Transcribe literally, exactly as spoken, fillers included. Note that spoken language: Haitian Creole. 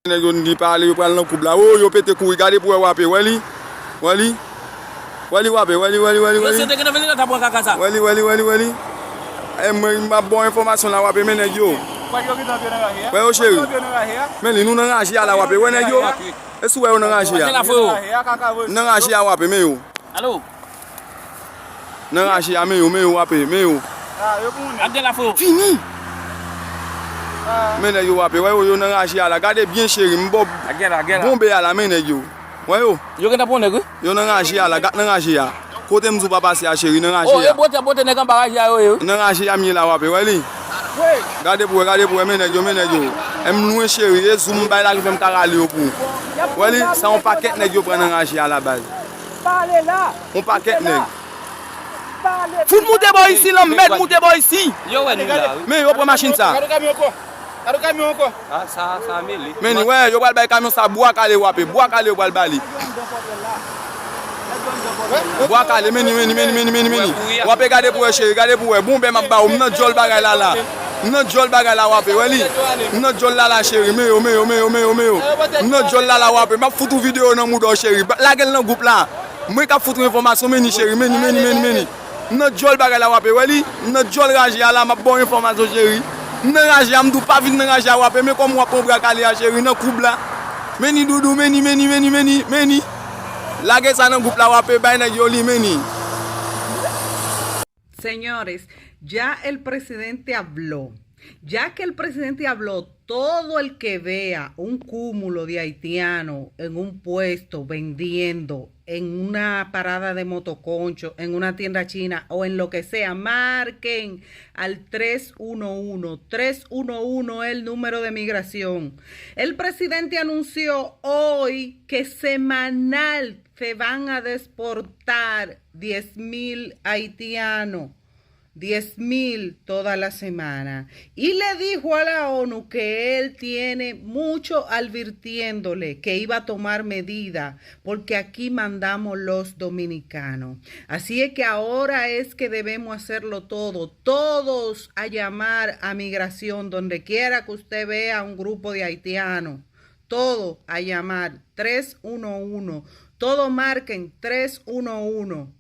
Nèg yo di pale, yo pral nan koub la. Oh, yo pete kouri, gade pou wè W A P, wè li. Wè li. Wè li W A P, wè li, wè li, wè li, wè li. Wè li, wè li, wè li, wè li. E mwen, m ap ba w enfòmasyon la, W A P, men nèg yo. Wè yo, cheri. Men li, nou nan raje a la, W A P, wè nèg yo. E si w wè yo nan raje a? Nan raje a, W A P, men yo. Alo? Nan raje a, men yo, men yo, W A P, men yo. Fini! Men nèg yo, W A P, wè yo, yo nan raje a la. Gade byen, cheri, m ba w bonbe a la, men nèg yo. Wè yo. Yo gentan pran nèg, wi. Yo nan raje a la, gad nan raje a. Kote m di w pa pase a, cheri, nan raje a. Oh, e bote, bote nèg anba raje a yo ye, wi. Nan raje a m ye la, W A P, wè li. Gade pou wè, gade pou wè, men nèg yo, men nèg yo. E m lwen, cheri, e zoom bay la ki fè m ka rale yo pou ou. Wè li, sa yon pakèt nèg yo pran nan raje a la, baz. Yon pakèt nèg. Fout moute bò isi, lanmèd moute bò isi. Yo wè nou la, wi. Men yo pran machin sa. Gade kamyon ankò. Gade kamyon ankò. Ah, sa, sa mele. Men li, wè, yo pral bay kamyon sa bwa kale, W A P. Bwa kale yo pral ba li. Bwa kale, men li, men li, men li, men li, men li, men li. W A P, gade pou wè, cheri, gade pou wè. Bonbe m ap ba ou, m nan djòl bagay la la. M nan djòl bagay la, W A P, wè li. M nan djòl la la, cheri. Men yo, men yo, men yo, men yo, men yo. M nan djòl la la, W A P. M ap fout ou videyo nan mouda w, cheri. Ba- Lage l nan gwoup la. Mwen k ap fout ou enfòmasyon, men ni, cheri, men ni, men ni, men ni, men ni. M nan djòl bagay la, W A P, wè li. M nan djòl raje a la, m ap ba w enfòmasyon, cheri. M nan raje a, m di w pa vin nan raje a, W A P, men kòman w ap pran bwa kale a, cheri, nan koub la. Men ni, doudou, men ni, men ni, men ni, men ni, men ni. Lage sa nan gwoup la, W A P, bay nèg yo li, men ni. Señores, ya el presidente habló. Ya que el presidente habló, todo el que vea un cúmulo de haitianos en un puesto vendiendo en una parada de motoconcho, en una tienda china o en lo que sea, marquen al tres uno uno. Tres uno uno es el número de migración. El presidente anunció hoy que semanal se van a deportar diez mil haitianos. Diez mil toda la semana. Y le dijo a la onu que él tiene mucho advirtiéndole que iba a tomar medida, porque aquí mandamos los dominicanos. Así es que ahora es que debemos hacerlo todo, todos a llamar a migración, donde quiera que usted vea un grupo de haitianos, todo a llamar tres uno uno, todo marquen tres uno uno.